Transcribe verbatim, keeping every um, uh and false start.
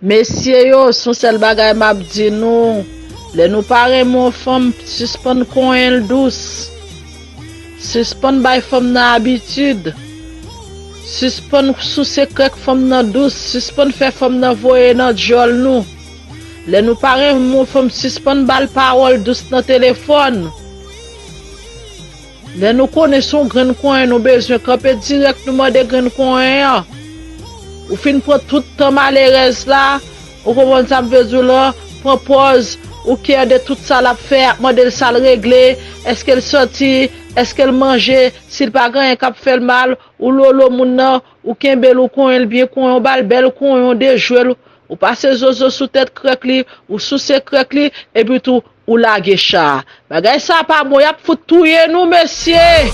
Mesye yo, se yon sèl bagay m ap di nou. Lè nou pa renmen yon fanm, sispann konyen l dous. Sispann bay fanm nan abitid. Sispann souse krèk fanm nan dous. Sispann fè fanm nan voye nan djòl nou. Lè nou pa renmen yon fanm, sispann ba l pawòl dous nan telefòn. Lè nou konnen se yon grenn konyen nou bezwen, kanpe dirèk nou mande grenn konyen an. Ou fin pran tout tan malerèz la, ou konprann sa m vle di w lan, pran pòz, ou kè de tout sa l ap fè, ap mande l sa l regle, èske l sòti, èske l manje, si l pa gen anyen k ap fè l mal, ou lolo moun nan, ou kenbe l, ou konyen l byen konyen, ou ba l bèl konyen, ou dejwe l, ou pase zozo sou tèt krèk li, ou souse krèk li, epi tou, ou lage cha a. Bagay sa pa bon, y ap fout touye nou, mesye!